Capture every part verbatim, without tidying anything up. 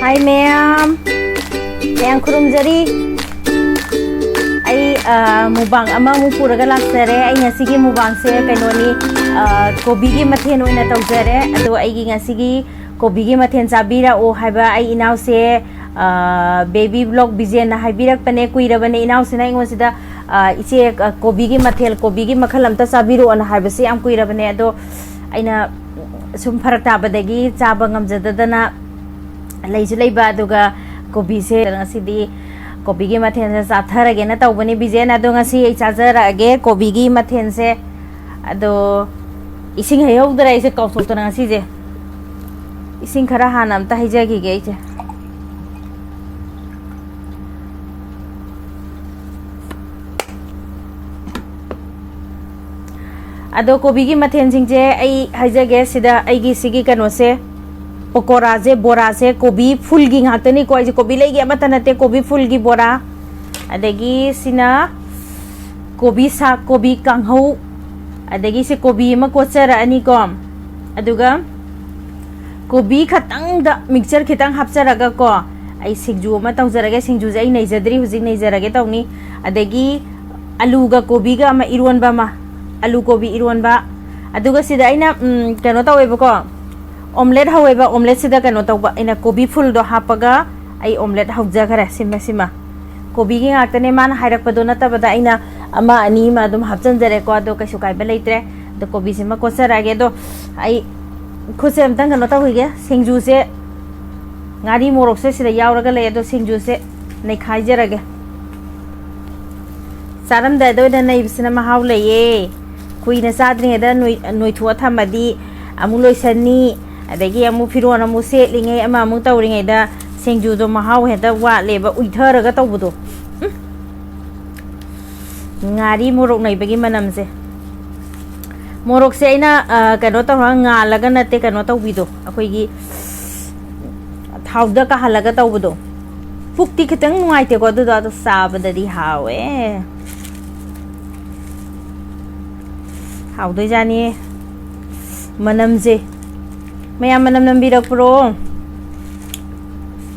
Hi ꯃꯌꯥꯝ, ꯃꯌꯥꯝ ꯈꯨꯔꯨꯝꯖꯔꯤ꯫ ꯑꯩ ꯃꯨꯕꯥꯡ ꯑꯃꯃꯨꯛ ꯄꯨꯔꯒ ꯂꯥꯛꯆꯔꯦ꯫ ꯑꯩ ꯉꯁꯤꯒꯤ ꯃꯨꯕꯥꯡꯁꯦ ꯀꯩꯅꯣꯅꯤ, ꯀꯣꯕꯤꯒꯤ ꯃꯊꯦꯜ ꯑꯣꯏꯅ ꯇꯧꯖꯔꯦ꯫ ꯑꯗꯣ ꯑꯩꯒꯤ ꯉꯁꯤꯒꯤ ꯀꯣꯕꯤꯒꯤ ꯃꯊꯦꯜ ꯆꯥꯕꯤꯔꯛꯑꯣ ꯍꯥꯏꯕ ꯑꯩ ꯏꯅꯥꯎꯁꯦ, ꯕꯦꯕꯤ ꯕ꯭ꯂꯣꯛ ꯕꯤꯖꯦꯟꯅ ꯍꯥꯏꯕꯤꯔꯛꯄꯅꯦ꯫ ꯀꯨꯏꯔꯕꯅꯦ ꯏꯅꯥꯎꯁꯤꯅ ꯑꯩꯉꯣꯟꯁꯤꯗ, "ꯏꯆꯦ, ꯀꯣꯕꯤꯒꯤ ꯃꯊꯦꯜ, ꯀꯣꯕꯤꯒꯤ ꯃꯈꯜ ꯑꯝꯇ ꯆꯥꯕꯤꯔꯛꯑꯣꯅ" ꯍꯥꯏꯕꯁꯦ ꯌꯥꯝ ꯀꯨꯏꯔꯕꯅꯦ꯫ ꯑꯗꯣ ꯑꯩꯅ ꯁꯨꯝ ꯐꯔꯛ ꯇꯥꯕꯗꯒꯤ ꯆꯥꯕ ꯉꯝꯖꯗꯗꯅ ꯂꯩꯁꯨ ꯂꯩꯕ, ꯑꯗꯨꯒ ꯀꯣꯕꯤꯁꯦ ꯉꯁꯤꯗꯤ ꯀꯣꯕꯤꯒꯤ ꯃꯊꯦꯜꯁꯦ ꯆꯥꯊꯔꯒꯦꯅ ꯇꯧꯕꯅꯤ ꯕꯤꯖꯦꯟ꯫ ꯑꯗꯣ ꯉꯁꯤ ꯑꯩ ꯆꯥꯖꯔꯛꯑꯒꯦ ꯀꯣꯕꯤꯒꯤ ꯃꯊꯦꯜꯁꯦ꯫ ꯑꯗꯣ ꯏꯁꯤꯡ ꯍꯩꯍꯧꯗ꯭ꯔꯦ ꯑꯩꯁꯦ, ꯀꯥꯎꯊꯣꯛꯇꯅ ꯉꯁꯤꯁꯦ꯫ ꯏꯁꯤꯡ ꯈꯔ ꯍꯥꯟꯅ ꯑꯝꯇ ꯍꯩꯖꯈꯤꯒꯦ ꯑꯩꯁꯦ꯫ ꯑꯗꯣ ꯀꯣꯕꯤꯒꯤ ꯃꯊꯦꯜꯁꯤꯡꯁꯦ ꯑꯩ ꯍꯥꯏꯖꯒꯦ꯫ ꯁꯤꯗ ꯑꯩꯒꯤ ꯁꯤꯒꯤ ꯀꯩꯅꯣꯁꯦ, ꯄꯀꯣꯔꯥꯁꯦ, ꯕꯣꯔꯥꯁꯦ, ꯀꯣꯕꯤ ꯐꯨꯜꯒꯤ ꯉꯥꯛꯇꯅꯤꯀꯣ꯫ ꯑꯩꯁꯦ ꯀꯣꯕꯤ ꯂꯩꯒꯤ ꯑꯃꯠꯇ ꯅꯠꯇꯦ, ꯀꯣꯕꯤ ꯐꯨꯜꯒꯤ ꯕꯣꯔꯥ꯫ ꯑꯗꯒꯤ ꯁꯤꯅ ꯀꯣꯕꯤ ꯁꯥꯛ, ꯀꯣꯕꯤ ꯀꯥꯡꯍꯧ꯫ ꯑꯗꯒꯤ ꯁꯤ ꯀꯣꯕꯤ ꯑꯃ ꯀꯣꯠꯆꯔꯛꯑꯅꯤꯀꯣ꯫ ꯑꯗꯨꯒ ꯀꯣꯕꯤ ꯈꯇꯪꯗ ꯃꯤꯛꯆꯔ ꯈꯤꯇꯪ ꯍꯥꯞꯆꯔꯒ ꯀꯣ, ꯑꯩ ꯁꯤꯡꯖꯨ ꯑꯃ ꯇꯧꯖꯔꯒꯦ꯫ ꯁꯤꯡꯖꯨꯁꯦ ꯑꯩ ꯅꯩꯖꯗ꯭ꯔꯤ, ꯍꯧꯖꯤꯛ ꯅꯩꯖꯔꯒꯦ ꯇꯧꯅꯤ꯫ ꯑꯗꯒꯤ ꯑꯂꯨꯒ ꯀꯣꯕꯤꯒ ꯑꯃ ꯏꯔꯣꯟꯕ ꯑꯃ, ꯑꯂꯨ ꯀꯣꯕꯤ ꯏꯔꯣꯟꯕ꯫ ꯑꯗꯨꯒ ꯁꯤꯗ ꯑꯩꯅ, ꯎꯝ, ꯀꯩꯅꯣ ꯇꯧꯋꯦꯕꯀꯣ, ꯑꯣꯝꯂꯦꯠ ꯍꯧꯋꯦꯕ꯫ ꯑꯣꯝꯂꯦꯠꯁꯤꯗ ꯀꯩꯅꯣ ꯇꯧꯕ, ꯑꯩꯅ ꯀꯣꯕꯤ ꯐꯨꯜꯗꯣ ꯍꯥꯞꯄꯒ ꯑꯩ ꯑꯣꯝꯂꯦꯠ ꯍꯧꯖꯈ꯭ꯔꯦ꯫ ꯁꯤꯃ, ꯁꯤꯃ ꯀꯣꯕꯤꯒꯤ ꯉꯥꯛꯇꯅꯦ, ꯃꯥꯅ ꯍꯥꯏꯔꯛꯄꯗꯣ ꯅꯠꯇꯕꯗ ꯑꯩꯅ ꯑꯃ ꯑꯅꯤ ꯑꯃ ꯑꯗꯨꯝ ꯍꯥꯞꯆꯤꯟꯖꯔꯦꯀꯣ꯫ ꯑꯗꯣ ꯀꯩꯁꯨ ꯀꯥꯏꯕ ꯂꯩꯇ꯭ꯔꯦ꯫ ꯑꯗꯣ ꯀꯣꯕꯤꯁꯤꯃ ꯀꯣꯠꯆꯔꯛꯑꯒꯦ꯫ ꯑꯗꯣ ꯑꯩ ꯈꯨꯠꯁꯦ ꯑꯝꯇꯪ ꯀꯩꯅꯣ ꯇꯧꯈꯤꯒꯦ꯫ ꯁꯤꯡꯖꯨꯁꯦ, ꯉꯥꯔꯤ ꯃꯣꯔꯣꯛꯁꯦ ꯁꯤꯗ ꯌꯥꯎꯔꯒ ꯂꯩ꯫ ꯑꯗꯣ ꯁꯤꯡꯖꯨꯁꯦ ꯅꯩꯈꯥꯏꯖꯔꯒꯦ꯫ ꯆꯥꯔꯝꯗꯥꯏꯗ ꯑꯣꯏꯅ ꯅꯩꯕꯁꯤꯅ ꯃꯍꯥꯎ ꯂꯩꯌꯦ꯫ ꯀꯨꯏꯅ ꯆꯥꯗ꯭ꯔꯤꯉꯩꯗ ꯅꯣꯏ-, ꯅꯣꯏꯊꯣꯛꯑ ꯊꯝꯃꯗꯤ ꯑꯃꯨꯛ ꯂꯣꯏꯁꯟꯅꯤ, ꯑꯗꯒꯤ ꯑꯃꯨꯛ ꯐꯤꯔꯣꯜ ꯑꯃꯨꯛ ꯁꯦꯠꯂꯤꯉꯩ, ꯑꯃ ꯑꯃꯨꯛ ꯇꯧꯔꯤꯉꯩꯗ ꯁꯤꯡꯖꯨꯗꯣ ꯃꯍꯥꯎ ꯍꯦꯛꯇ ꯋꯥꯠꯂꯦꯕ, ꯎꯏꯊꯔꯒ ꯇꯧꯕꯗꯣ꯫ ꯎꯝ꯫ ꯉꯥꯔꯤ ꯃꯣꯔꯣꯛ ꯅꯩꯕꯒꯤ ꯃꯅꯝꯁꯦ꯫ ꯃꯣꯔꯣꯛꯁꯦ ꯑꯩꯅ, ꯑ, ꯀꯩꯅꯣ ꯇꯧꯔꯒ ꯉꯥꯜꯂꯒ ꯅꯠꯇꯦ, ꯀꯩꯅꯣ ꯇꯧꯕꯤꯗꯣ, ꯑꯩꯈꯣꯏꯒꯤ ꯊꯥꯎꯗ ꯀꯥꯍꯜꯂꯒ ꯇꯧꯕꯗꯣ꯫ ꯄꯨꯛꯇꯤ ꯈꯤꯇꯪ ꯅꯨꯡꯉꯥꯏꯇꯦꯀꯣ, ꯑꯗꯨꯗꯣ, ꯑꯗꯣ ꯆꯥꯕꯗꯗꯤ ꯍꯥꯎꯋꯦ꯫ ꯍꯥꯎꯗꯣꯏꯖꯥꯅꯤ ꯃꯅꯝꯁꯦ꯫ ꯃꯌꯥꯝ ꯃꯅꯝ ꯅꯝꯕꯤꯔꯛꯄ꯭ꯔꯣ?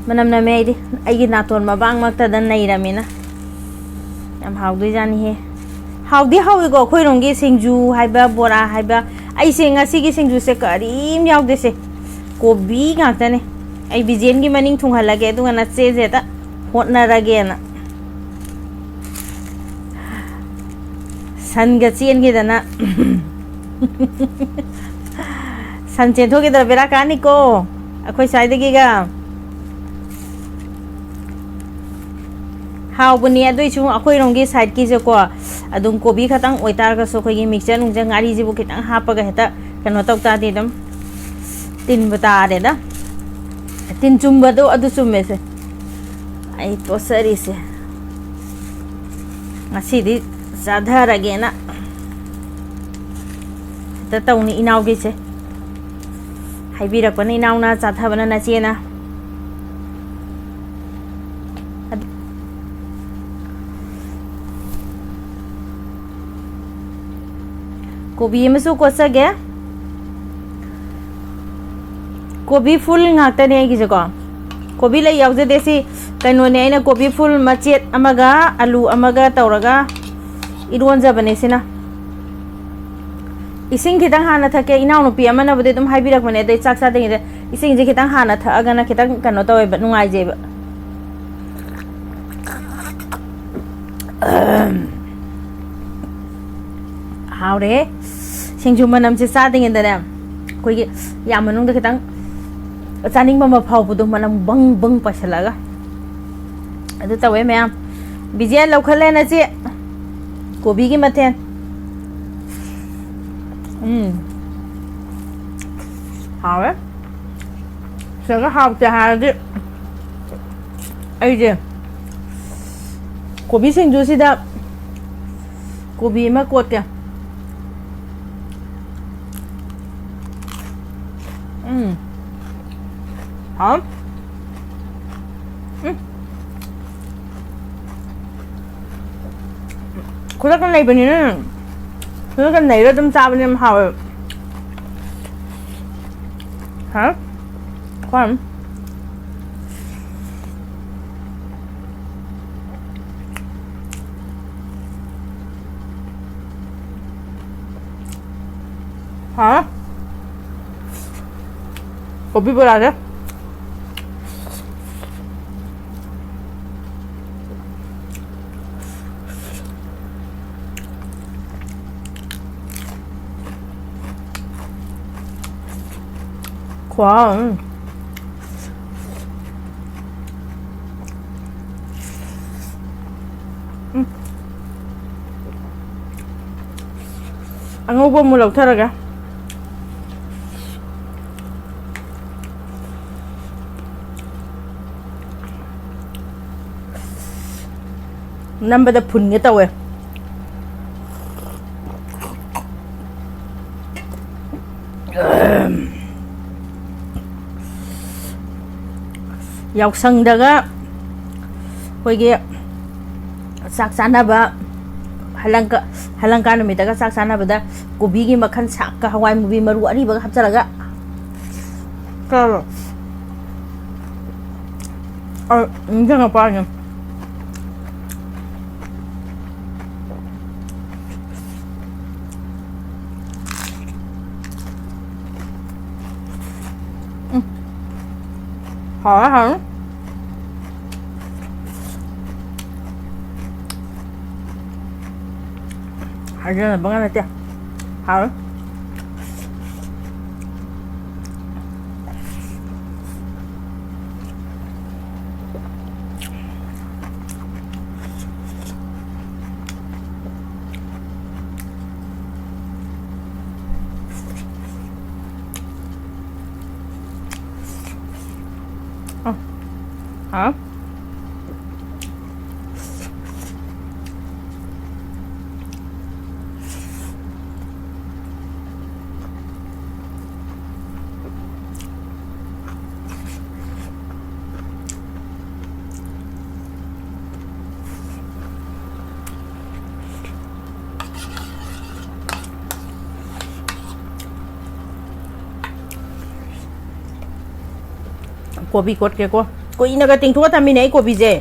ꯃꯅꯝ ꯅꯝꯃꯦ ꯑꯩꯗꯤ꯫ ꯑꯩꯒꯤ ꯅꯥꯇꯣꯟ ꯃꯕꯥꯡꯃꯛꯇꯗ ꯅꯩꯔꯝꯃꯤꯅ꯫ ꯌꯥꯝ ꯍꯥꯎꯗꯣꯏꯖꯥꯠꯅꯤꯍꯦ꯫ ꯍꯥꯎꯗꯤ ꯍꯥꯎꯋꯤꯀꯣ ꯑꯩꯈꯣꯏꯔꯣꯝꯒꯤ ꯁꯤꯡꯖꯨ ꯍꯥꯏꯕ, ꯕꯣꯔꯥ ꯍꯥꯏꯕ꯫ ꯑꯩꯁꯦ ꯉꯁꯤꯒꯤ ꯁꯤꯡꯖꯨꯁꯦ ꯀꯔꯤꯝ ꯌꯥꯎꯗꯦꯁꯦ, ꯀꯣꯕꯤ ꯉꯥꯛꯇꯅꯦ꯫ ꯑꯩ ꯕꯤꯖꯦꯟꯒꯤ ꯃꯅꯤꯡ ꯊꯨꯡꯍꯜꯂꯒꯦ, ꯑꯗꯨꯒ ꯅꯆꯦꯁꯦ ꯍꯦꯛꯇ ꯍꯣꯠꯅꯔꯒꯦꯅ꯫ ꯁꯟꯒ ꯆꯦꯟꯈꯤꯗꯅ꯫ ꯁꯟ ꯆꯦꯟꯊꯣꯛꯈꯤꯗꯅ ꯕꯦꯔꯥ ꯀꯥꯅꯤꯀꯣ ꯑꯩꯈꯣꯏ ꯁ꯭ꯋꯥꯏꯗꯒꯤꯒ꯫ ꯍꯥꯎꯕꯅꯦ꯫ ꯑꯗꯨꯏꯁꯨ ꯑꯩꯈꯣꯏꯔꯣꯝꯒꯤ ꯁꯥꯏꯠꯀꯤꯁꯦꯀꯣ, ꯑꯗꯨꯝ ꯀꯣꯕꯤ ꯈꯛꯇꯪ ꯑꯣꯏꯇꯥꯔꯒꯁꯨ ꯑꯩꯈꯣꯏꯒꯤ ꯃꯤꯛꯆꯔ ꯅꯨꯡꯆꯔ, ꯉꯥꯔꯤꯁꯤꯕꯨ ꯈꯤꯇꯪ ꯍꯥꯞꯄꯒ ꯍꯦꯛꯇ ꯀꯩꯅꯣ ꯇꯧ ꯇꯥꯔꯗꯤ ꯑꯗꯨꯝ ꯇꯤꯟꯕꯨ ꯇꯥꯔꯦꯗ꯫ ꯇꯤꯟ ꯆꯨꯝꯕꯗꯣ ꯑꯗꯨ ꯆꯨꯝꯃꯦꯁꯦ꯫ ꯑꯩ ꯇꯣꯠꯆꯔꯤꯁꯦ ꯉꯁꯤꯗꯤ ꯆꯥꯊꯔꯒꯦꯅ ꯍꯦꯛꯇ ꯇꯧꯅꯤ ꯏꯅꯥꯎꯒꯤꯁꯦ꯫ ꯍꯥꯏꯕꯤꯔꯛꯄꯅ ꯏꯅꯥꯎꯅ, ꯆꯥꯊꯕꯅ ꯅꯆꯦꯅ꯫ ꯑꯗ-, ꯀꯣꯕꯤ ꯑꯃꯁꯨ ꯀꯣꯠꯆꯒꯦ꯫ ꯀꯣꯕꯤ ꯐꯨꯜ ꯉꯥꯛꯇꯅꯦ ꯑꯩꯒꯤꯁꯦꯀꯣ꯫ ꯀꯣꯕꯤ ꯂꯩ ꯌꯥꯎꯖꯗꯦ꯫ ꯁꯤ ꯀꯩꯅꯣꯅꯦ, ꯑꯩꯅ ꯀꯣꯕꯤ ꯐꯨꯜ ꯃꯆꯦꯠ ꯑꯃꯒ ꯑꯂꯨ ꯑꯃꯒ ꯇꯧꯔꯒ ꯏꯔꯣꯟꯖꯕꯅꯦ ꯁꯤꯅ꯫ ꯏꯁꯤꯡ ꯈꯤꯇꯪ ꯍꯥꯟꯅ ꯊꯛꯀꯦ꯫ ꯏꯅꯥꯎꯅꯨꯄꯤ ꯑꯃꯅꯕꯨꯗꯤ ꯑꯗꯨꯝ ꯍꯥꯏꯕꯤꯔꯛꯄꯅꯦ, ꯑꯗꯩ ꯆꯥꯛ ꯆꯥꯗ꯭ꯔꯤꯉꯩꯗ ꯏꯁꯤꯡꯁꯦ ꯈꯤꯇꯪ ꯍꯥꯟꯅ ꯊꯛꯑꯒꯅ ꯈꯤꯇꯪ ꯀꯩꯅꯣ ꯇꯧꯋꯦꯕ, ꯅꯨꯡꯉꯥꯏꯖꯩꯕ꯫ ꯍꯥꯎꯔꯦꯍꯦ꯫ ꯁꯤꯡꯖꯨ ꯃꯅꯝꯁꯦ ꯆꯥꯗ꯭ꯔꯤꯉꯩꯗꯅꯦ, ꯑꯩꯈꯣꯏꯒꯤ ꯌꯥꯝ ꯃꯅꯨꯡꯗ ꯈꯤꯇꯪ ꯆꯥꯅꯤꯡꯕ ꯑꯃ ꯐꯥꯎꯕꯗꯣ, ꯃꯅꯝ ꯕꯪ ꯕꯪ ꯄꯥꯏꯁꯤꯜꯂꯒ꯫ ꯑꯗꯨ ꯇꯧꯋꯦ ꯃꯌꯥꯝ꯫ ꯕꯤꯖꯦ ꯂꯧꯈꯠꯂꯦ ꯅꯆꯦ꯫ ꯀꯣꯕꯤꯒꯤ ꯃꯊꯦꯜ꯫ ꯎꯝ꯫ ꯍꯥꯎꯋꯦ꯫ ꯁꯤꯗꯒ ꯍꯥꯎꯇꯦ ꯍꯥꯏꯔꯗꯤ ꯑꯩꯁꯦ ꯀꯣꯕꯤ ꯁꯤꯡꯖꯨꯁꯤꯗ ꯀꯣꯕꯤ ꯑꯃ ꯀꯣꯠꯀꯦ꯫ ꯎꯝ꯫ ꯍꯥꯎ꯫ ꯎꯝ꯫ ꯈꯨꯗꯛꯇ ꯂꯩꯕꯅꯤꯅ, ꯈꯨꯗꯛꯇ ꯂꯩꯔ ꯑꯗꯨꯝ ꯆꯥꯕꯅꯤꯅ ꯌꯥꯝ ꯍꯥꯎꯋꯦꯕ꯫ ꯍꯥ? ꯀꯣ? ꯍꯥ? ꯀꯣꯕꯤ ꯕꯣꯔꯥꯁꯦ꯫ ꯈꯨꯍꯥꯎ ꯑꯃ꯫ ꯎꯝ꯫ ꯑꯉꯧꯕ ꯑꯃꯨꯛ ꯂꯧꯊꯔꯒꯦ꯫ ꯅꯝꯕꯗ ꯐꯨꯟꯒꯦ ꯇꯧꯋꯦ꯫ ꯌꯥꯎꯁꯪꯗꯒ ꯑꯩꯈꯣꯏꯒꯤ ꯆꯥꯛ ꯆꯥꯅꯕ, ꯍꯂꯪꯀ-, ꯍꯂꯪꯀꯥ ꯅꯨꯃꯤꯠꯇꯒ ꯆꯥꯛ ꯆꯥꯅꯕꯗ ꯀꯣꯕꯤꯒꯤ ꯃꯈꯜ, ꯁꯥꯛꯀ ꯍꯋꯥꯏ ꯃꯨꯕꯤ ꯃꯔꯨ ꯑꯔꯤꯕꯒ ꯍꯥꯞꯆꯤꯜꯂꯒ꯫ ꯀꯩꯅꯣ? ꯑ, ꯅꯤꯡꯁꯤꯡꯉꯛꯄ ꯋꯥꯅꯤ꯫ ꯎꯝ꯫ ꯍꯥꯎꯔꯦ, ꯍꯥꯎꯔꯦ꯫ ꯍꯥꯏꯖꯟꯅꯕ ꯅꯠꯇꯦ꯫ ꯍꯥꯎꯔꯦ꯫ ꯑ, ꯍꯥꯎ꯫ ꯀꯣꯕꯤ ꯀꯣꯠꯀꯦꯀꯣ꯫ ꯀꯨꯏꯅꯒ ꯇꯤꯡꯊꯣꯛꯑ ꯊꯝꯃꯤꯅꯦ ꯑꯩ ꯀꯣꯕꯤꯁꯦ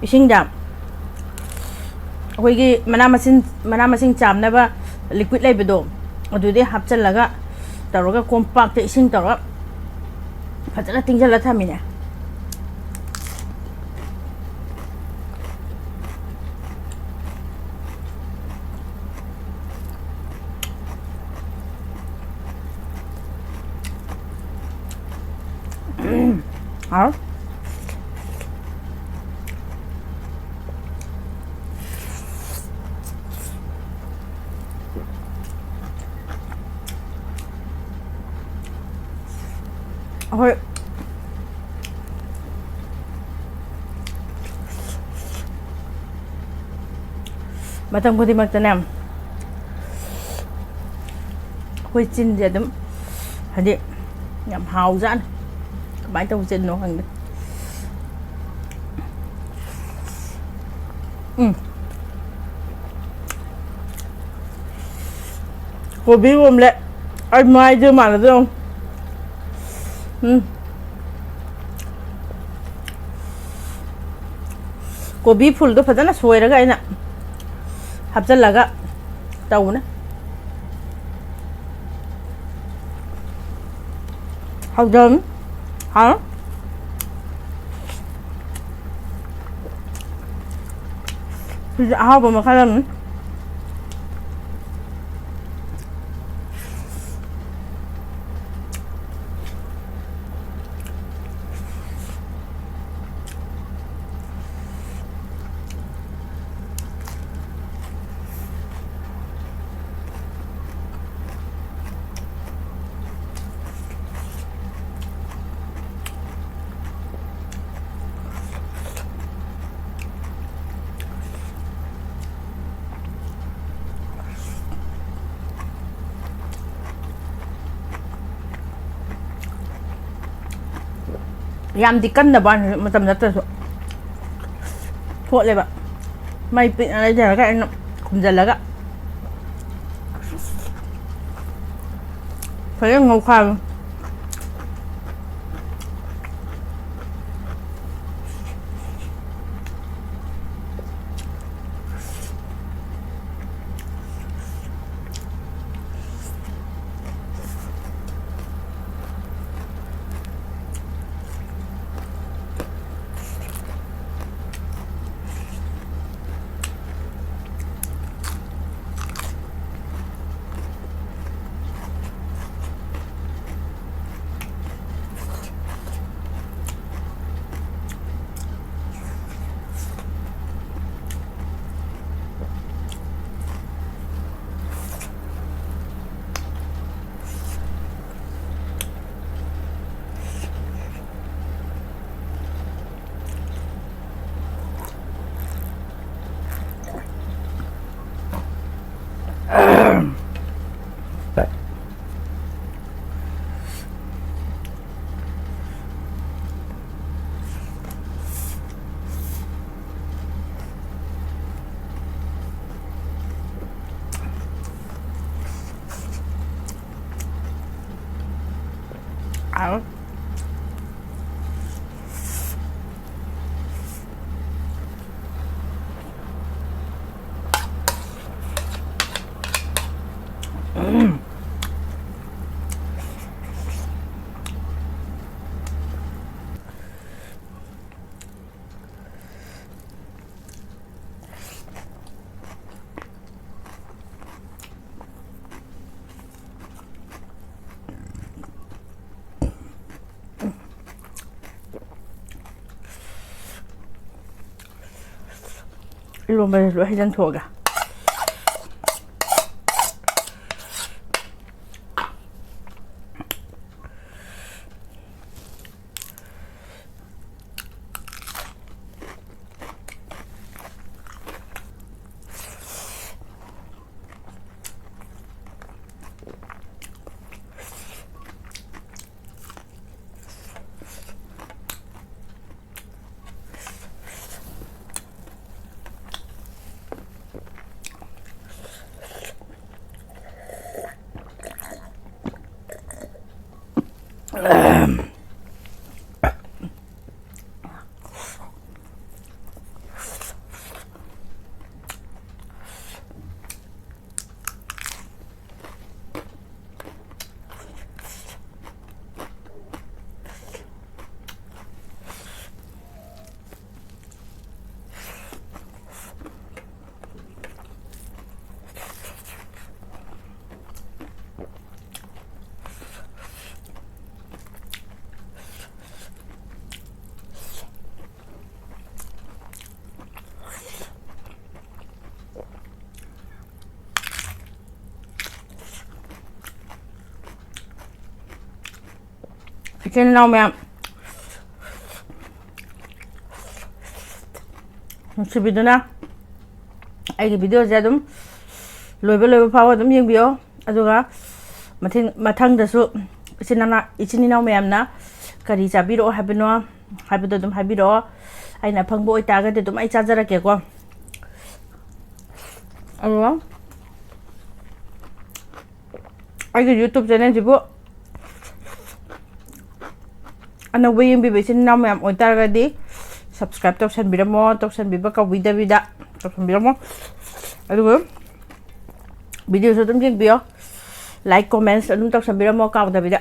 ꯏꯁꯤꯡꯗ꯫ ꯑꯩꯈꯣꯏꯒꯤ ꯃꯅꯥ ꯃꯁꯤꯡ, ꯃꯅꯥ ꯃꯁꯤꯡ ꯆꯥꯝꯅꯕ liquid ꯂꯩꯕꯗꯣ, ꯑꯗꯨꯗꯤ ꯍꯥꯞꯆꯤꯜꯂꯒ ꯇꯧꯔꯒ ꯀꯣꯝꯄꯥꯛꯇ ꯏꯁꯤꯡ ꯇꯧꯔꯒ ꯐꯖꯅ ꯇꯤꯡꯁꯤꯜꯂ ꯊꯝꯃꯤꯅꯦ꯫ ꯎꯝ, ꯍꯥꯎ꯫ ꯑꯩꯈꯣꯏ ꯃꯇꯝ ꯈꯨꯗꯤꯡꯃꯛꯇꯅꯦ, ꯑꯩꯈꯣꯏ ꯆꯤꯟꯁꯦ ꯑꯗꯨꯝ, ꯍꯥꯏꯗꯤ, ꯌꯥꯝ ꯍꯥꯎꯖꯥꯠꯅꯤ꯫ ꯀꯃꯥꯏꯅ ꯇꯧꯕ ꯆꯤꯟꯅꯣ ꯈꯪꯗꯦ꯫ ꯎꯝ꯫ ꯀꯣꯕꯤ ꯑꯣꯝꯂꯦꯠ꯫ ꯑꯩ ꯃꯥꯏꯗꯨ ꯃꯥꯟꯅꯗ꯭ꯔꯣ? ꯎꯝ꯫ ꯀꯣꯕꯤ ꯐꯨꯜꯗꯣ ꯐꯖꯅ ꯁꯣꯏꯔꯒ ꯑꯩꯅ ꯍꯥꯞꯆꯤꯜꯂꯒ ꯇꯧꯕꯅꯦ꯫ ꯍꯧꯖꯤꯛ ꯍꯥꯎ꯫ ꯁꯤꯁꯨ ꯑꯍꯥꯎꯕ ꯃꯈꯜ ꯑꯃꯅꯤ꯫ ꯌꯥꯝꯗꯤ ꯀꯟꯗꯕ ꯋꯥꯅꯤ, ꯃꯇꯝ ꯅꯠꯇ꯭ꯔꯁꯨ ꯊꯣꯠꯂꯦꯕ꯫ ꯃꯩ ꯄꯤꯛꯅ ꯂꯩꯊꯔꯒ ꯑꯩꯅ ꯈꯨꯝꯖꯤꯜꯂꯒ ꯐꯖꯅ ꯉꯧꯈꯥꯏꯕ꯫ ꯍꯥꯎ꯫ ꯏꯔꯣꯝꯕꯁꯦ ꯂꯣꯏ ꯍꯩꯖꯤꯟꯊꯣꯛꯑꯒꯦ꯫ ꯏꯆꯤꯟ ꯏꯅꯥꯎ ꯃꯌꯥꯝ ꯅꯨꯡꯁꯤꯕꯤꯗꯨꯅ ꯑꯩꯒꯤ videoꯁꯦ ꯑꯗꯨꯝ ꯂꯣꯏꯕ, ꯂꯣꯏꯕ ꯐꯥꯎꯕ ꯑꯗꯨꯝ ꯌꯦꯡꯕꯤꯌꯣ꯫ ꯑꯗꯨꯒ ꯃꯊꯪ, ꯃꯊꯪꯗꯁꯨ ꯏꯆꯤꯟ ꯏꯅꯥꯎ, ꯏꯆꯤꯟ ꯏꯅꯥꯎ ꯃꯌꯥꯝꯅ ꯀꯔꯤ ꯆꯥꯕꯤꯔꯛꯑꯣ ꯍꯥꯏꯕꯅꯣ ꯍꯥꯏꯕꯗꯣ ꯑꯗꯨꯝ ꯍꯥꯏꯕꯤꯔꯛꯑꯣ꯫ ꯑꯩꯅ ꯑꯐꯪꯕ ꯑꯣꯏꯇꯥꯔꯒꯗꯤ ꯑꯗꯨꯝ ꯑꯩ ꯆꯥꯖꯔꯛꯀꯦꯀꯣ꯫ ꯑꯗꯨꯒ ꯑꯩꯒꯤ YouTube channelꯁꯤꯕꯨ ꯑꯅꯧꯕ ꯌꯦꯡꯕꯤꯕ ꯏꯆꯤꯟ ꯏꯅꯥꯎ ꯃꯌꯥꯝ ꯑꯣꯏꯇꯥꯔꯒꯗꯤ subscribe ꯇꯧꯁꯟꯕꯤꯔꯝꯃꯣ, ꯇꯧꯁꯟꯕꯤꯕ ꯀꯧꯕꯤꯗꯕꯤꯗ ꯇꯧꯁꯟꯕꯤꯔꯝꯃꯣ꯫ ꯑꯗꯨꯒ videoꯁꯨ ꯑꯗꯨꯝ ꯌꯦꯡꯕꯤꯌꯣ, like comments ꯑꯗꯨꯝ ꯇꯧꯁꯟꯕꯤꯔꯝꯃꯣ ꯀꯥꯎꯗꯕꯤꯗ꯫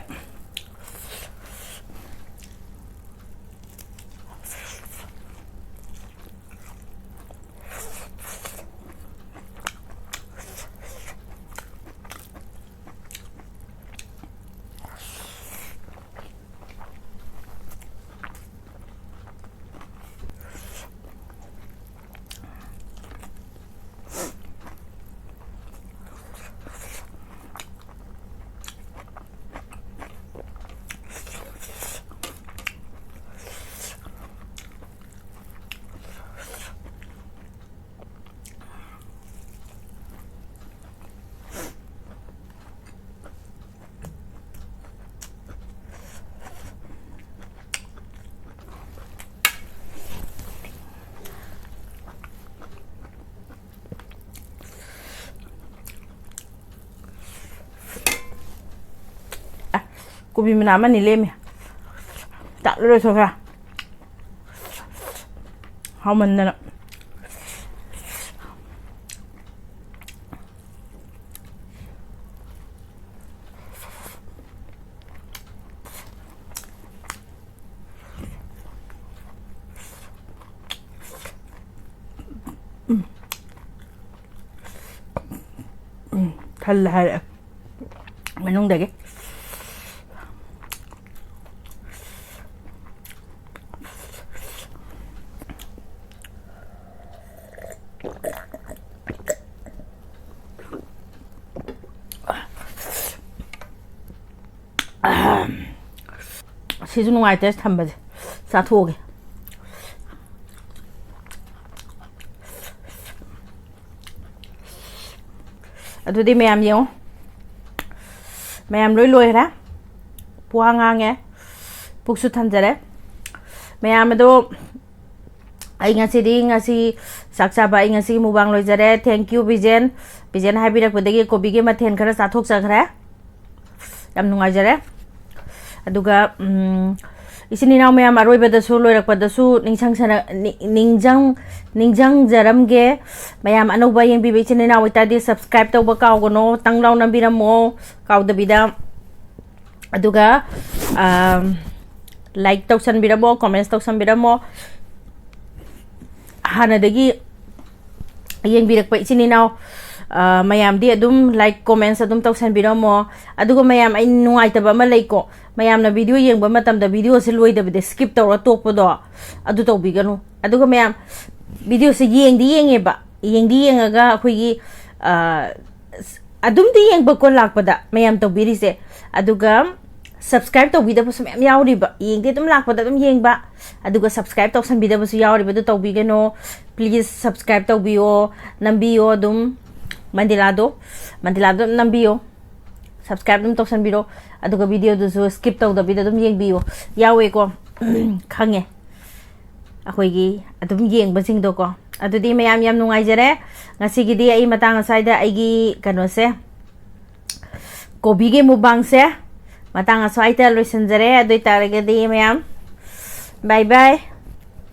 ꯀꯣꯕꯤ ꯃꯅꯥ ꯑꯃꯅꯤ ꯂꯦꯝꯃꯤ꯫ ꯇꯥꯠꯂꯔꯣꯏ ꯈꯔ ꯈꯔ꯫ ꯍꯥꯎꯃꯟꯗꯅ꯫ ꯎꯝ꯫ ꯎꯝ꯫ ꯊꯜꯂꯦ ꯍꯥꯏꯔꯛꯑꯦ ꯃꯅꯨꯡꯗꯒꯤ꯫ ꯁꯤꯁꯨ ꯅꯨꯡꯉꯥꯏꯇꯦ ꯊꯝꯕꯁꯦ꯫ ꯆꯥꯊꯣꯛꯑꯒꯦ꯫ ꯑꯗꯨꯗꯤ ꯃꯌꯥꯝ ꯌꯦꯡꯉꯣ꯫ ꯃꯌꯥꯝ ꯂꯣꯏ ꯂꯣꯏꯈ꯭ꯔꯦ꯫ ꯋꯥ ꯉꯥꯡꯉꯦ꯫ ꯄꯨꯛꯁꯨ ꯊꯟꯖꯔꯦ꯫ ꯃꯌꯥꯝ ꯑꯗꯣ ꯑꯩ ꯉꯁꯤꯗꯤ, ꯉꯁꯤ ꯆꯥꯛ ꯆꯥꯕ, ꯑꯩ ꯉꯁꯤꯒꯤ mukbang ꯂꯣꯏꯖꯔꯦ꯫ Thank you, ꯕꯤꯖꯦꯟ꯫ ꯕꯤꯖꯦꯟ ꯍꯥꯏꯕꯤꯔꯛꯄꯗꯒꯤ ꯀꯣꯕꯤꯒꯤ ꯃꯊꯦꯜ ꯈꯔ ꯆꯥꯊꯣꯛꯆꯈ꯭ꯔꯦ꯫ ꯌꯥꯝ ꯅꯨꯡꯉꯥꯏꯖꯔꯦ꯫ ꯑꯗꯨꯒ, ꯎꯝ, ꯏꯆꯤꯟ ꯏꯅꯥꯎ ꯃꯌꯥꯝ, ꯑꯔꯣꯏꯕꯗꯁꯨ, ꯂꯣꯏꯔꯛꯄꯗꯁꯨ ꯅꯤꯡꯁꯪꯁꯅ-, ꯅꯤ-, ꯅꯤꯡꯖꯪ-, ꯅꯤꯡꯖꯪꯖꯔꯝꯒꯦ꯫ ꯃꯌꯥꯝ ꯑꯅꯧꯕ ꯌꯦꯡꯕꯤꯕ ꯏꯆꯤꯟ ꯏꯅꯥꯎ ꯑꯣꯏꯇꯥꯔꯗꯤ subscribe ꯇꯧꯕ ꯀꯥꯎꯒꯅꯣ, ꯇꯪ ꯂꯥꯎ ꯅꯝꯕꯤꯔꯝꯃꯣ ꯀꯥꯎꯗꯕꯤꯗ꯫ ꯑꯗꯨꯒ, ꯑꯝ, like ꯇꯧꯁꯟꯕꯤꯔꯝꯃꯣ, comments ꯇꯧꯁꯟꯕꯤꯔꯝꯃꯣ꯫ ꯍꯥꯟꯅꯗꯒꯤ ꯌꯦꯡꯕꯤꯔꯛꯄ ꯏꯆꯤꯟ ꯏꯅꯥꯎ, ꯑ, ꯃꯌꯥꯝꯗꯤ ꯑꯗꯨꯝ like, comments ꯑꯗꯨꯝ ꯇꯧꯁꯟꯕꯤꯔꯝꯃꯣ꯫ ꯑꯗꯨꯒ ꯃꯌꯥꯝ, ꯑꯩ ꯅꯨꯡꯉꯥꯏꯇꯕ ꯑꯃ ꯂꯩꯀꯣ, ꯃꯌꯥꯝꯅ video ꯌꯦꯡꯕ ꯃꯇꯝꯗ videoꯁꯦ ꯂꯣꯏꯗꯕꯤꯗ skip ꯇꯧꯔ ꯇꯣꯛꯄꯗꯣ, ꯑꯗꯨ ꯇꯧꯕꯤꯒꯅꯨ꯫ ꯑꯗꯨꯒ ꯃꯌꯥꯝ videoꯁꯦ ꯌꯦꯡꯗꯤ ꯌꯦꯡꯉꯦꯕ, ꯌꯦꯡꯗꯤ ꯌꯦꯡꯉꯒ ꯑꯩꯈꯣꯏꯒꯤ, ꯑ, ꯑꯗꯨꯝꯗꯤ ꯌꯦꯡꯕꯀꯣ ꯂꯥꯛꯄꯗ ꯃꯌꯥꯝ ꯇꯧꯕꯤꯔꯤꯁꯦ, ꯑꯗꯨꯒ subscribe ꯇꯧꯕꯤꯗꯕꯁꯨ ꯃꯌꯥꯝ ꯌꯥꯎꯔꯤꯕ, ꯌꯦꯡꯗꯦ ꯑꯗꯨꯝ ꯂꯥꯛꯄꯗ ꯑꯗꯨꯝ ꯌꯦꯡꯕ, ꯑꯗꯨꯒ subscribe ꯇꯧꯁꯟꯕꯤꯗꯕꯁꯨ ꯌꯥꯎꯔꯤꯕ, ꯑꯗꯨ ꯇꯧꯕꯤꯒꯅꯣ꯫ Please subscribe ꯇꯧꯕꯤꯌꯣ, ꯅꯝꯕꯤꯌꯣ ꯑꯗꯨꯝ ꯃꯟꯗꯤꯂꯥꯗꯣ, ꯃꯟꯗꯤꯂꯥꯗꯣ ꯑꯗꯨꯝ ꯅꯝꯕꯤꯌꯣ, subscribe ꯑꯗꯨꯝ ꯇꯧꯁꯟꯕꯤꯔꯣ, ꯑꯗꯨꯒ videoꯗꯨꯁꯨ skip ꯇꯧꯗꯕꯤꯗ ꯑꯗꯨꯝ ꯌꯦꯡꯕꯤꯌꯣ꯫ ꯌꯥꯎꯋꯦꯀꯣ, ꯈꯪꯉꯦ꯫ ꯑꯩꯈꯣꯏꯒꯤ ꯑꯗꯨꯝ ꯌꯦꯡꯕꯁꯤꯡꯗꯣꯀꯣ꯫ ꯑꯗꯨꯗꯤ ꯃꯌꯥꯝ ꯌꯥꯝ ꯅꯨꯡꯉꯥꯏꯖꯔꯦ꯫ ꯉꯁꯤꯒꯤꯗꯤ ꯑꯩ ꯃꯇꯥꯡ ꯑꯁ꯭ꯋꯥꯏꯗ ꯑꯩꯒꯤ ꯀꯩꯅꯣꯁꯦ, ꯀꯣꯕꯤꯒꯤ mukbangꯁꯦ ꯃꯇꯥꯡ ꯑꯁ꯭ꯋꯥꯏꯗ ꯂꯣꯏꯁꯤꯟꯖꯔꯦ꯫ ꯑꯗꯨ ꯑꯣꯏꯇꯥꯔꯒꯗꯤ ꯃꯌꯥꯝ, bye bye꯫